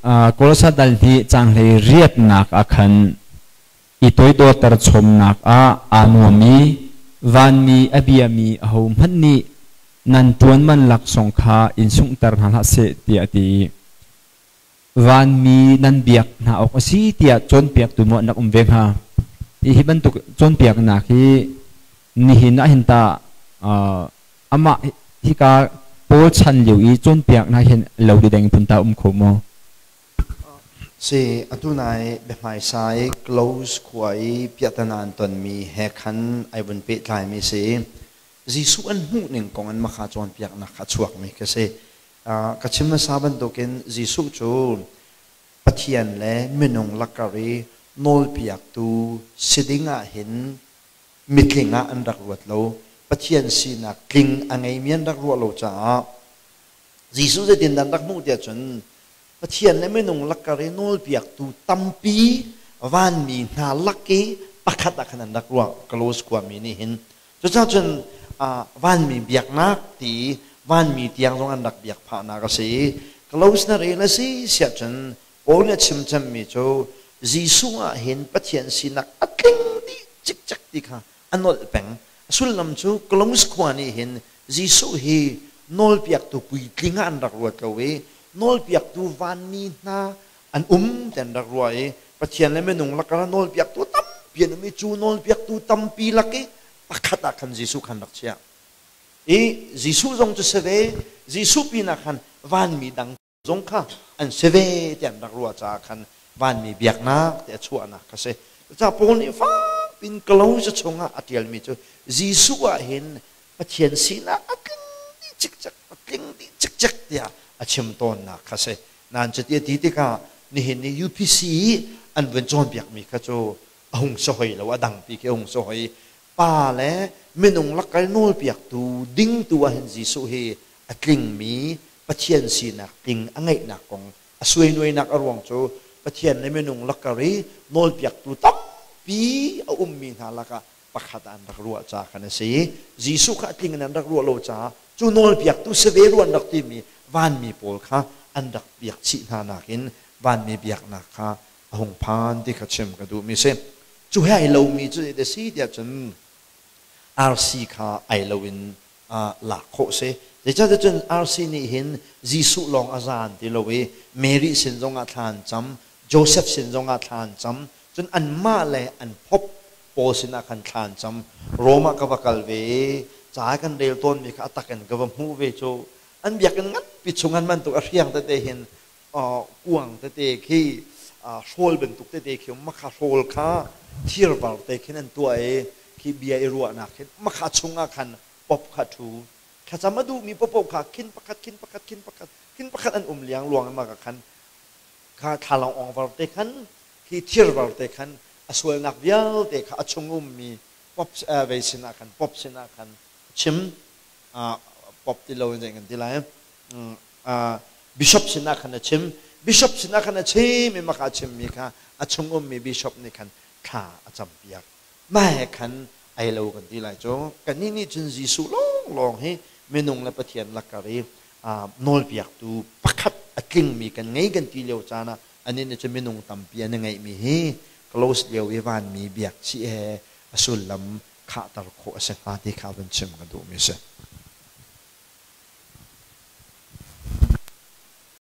Kolosa dal hnih caang 18nak ah khan i toidorter chomnak ah aa nuam i vanmi a biami ahohmanh nih nan ṭuan man laksawng kha in sunghter hna hlah seh tiah a ti. Vanmi nan biak hna awk a si tiah cawnpiaktu maw an rak um ve hnga? Hi bantuk cawnpiaknak hi nihin ah hin tah amah hika Paul chan lio i cawnpiaknak hin lo deng phun ta um kho maw? Si, atu nai biahmaisa i Close khua i piahtana an tonmi he khan ai vun pehtlaimi si. Jesuh an hmuh ning kong in makha cawnpiaknak kha a chuakmi khi si. Ka chim hmasa bantukin Jesuh cu Pathian le minung lakar i nawlpiaktu si ding ah hin mitling ah an rak ruat lo. Pathian sinak tling a ngeimi an rak ruah lo caah Jesuh zeitindah an rak hmuh tiah cun Pathian le minung lakar i nawlpiaktu tampi vanmi hna lak i pakhat ah khan an rak ruah Kolose khuami nih hin. Cucaah cun vanmi biaknak ti vanmi tiang zong an rak biak phahnak a si i Kolose na rel a si siah cun Paul nih a chim cemmi cu Jesuh ah hin Pathian sinak a tling dih cikcek ti kha a nolh peng. A sullam cu Kolose khua nih hin Jesuh hi nawlpiaktu puitling ah an rak ruat lo i nawlpiaktu vanmi hna an um ti an rak ruah i Pathian le minung lakah nawlpiaktu tampi an um i cu nawlpiaktu tampi lak i pakhat ah khan Jesuh khan rak chiah. I Jesuh zong cu si ve, Jesuh pinah khan vanmi dang zong kha an si ve ti an rak ruah caah khan vanmi biaknak ti a chuahnak kha si. Cucaah Paul nih fakpin Kolose chungah a ṭialmi cu Jesuh ah hin Pathian sinak a tling dih cikcek, a tling dih cikcek tiah a chim tawnnak kha si. Nain cuti a ti tikah nihin ni UPC i an vun cawnpiakmi kha cu a hung si hoi lo, a dangpi khi a hung si hoi. Pa le minung lakal nawlpiaktu dingtu ah hin Jesuh hi a tlingmi Pathian sinak tling a ngeihnak kong a suainuainak a ruang cu Pathian le minung lakar i nawlpiaktu tampi a ummi hna lakah pakhat ah an rak ruah caah khan a si i Jesuh kha a tling in an rak ruah lo caah cu nawlpiaktu si ve rua an rak timi vanmi pawl kha an rak biak chih hna nakin vanmi biaknak kha a hung phan ti kha chim ka duhmi si. Cu he ai lomi cu zei si tiah cun RC kha ai lo in lak khawh si. Zeicahtiah cun RC nih hin Jesuh lawng a zaan ti lo i Mary sin zongah thla an cam, Joseph sin zongah thla an cam, cun anmah le an pop pawl sinah khan thla an cam. Rome ah ka va kal ve i ca kan rel tawnmi kha a tak in ka va hmuh ve cu an biakinn nganpi chung an bantuk a hriang tete hin kuang tete khi hrawl bantuk tete khi makha hrawl kha thirvar te khin an tuah i khi bia i ruahnak khin makha chungah khan pop kha ṭhu thlacam a duhmi popoh kha khin pakhat khin pakhat khin pakhat khin pakhat an um liang luang ma ka khan kha thlalang ong var te khan khi thirvar te khan a sualnak vialte kha a chung ummi pop vei sinah khan pop sinah khan chim pop ti lo in zei kan ti lai bishop sinah khan a chim bishop sinah khan a chim i maka chimmi kha a chung ummi bishop nih khan thla a campiak mah he khan ai lo kan ti lai cu kannih nih cun Jesuh lawnglawng hi minung le Pathian lakar i nawlpiaktu pakhat a tlingmi kan ngei kan ti lio caan ah anih nih cun minung tampi an i ngeihmi hi close lio i vanmi biak chih he a sullam khahter khawh a si hnga ti kha vun chim ka duhmi si.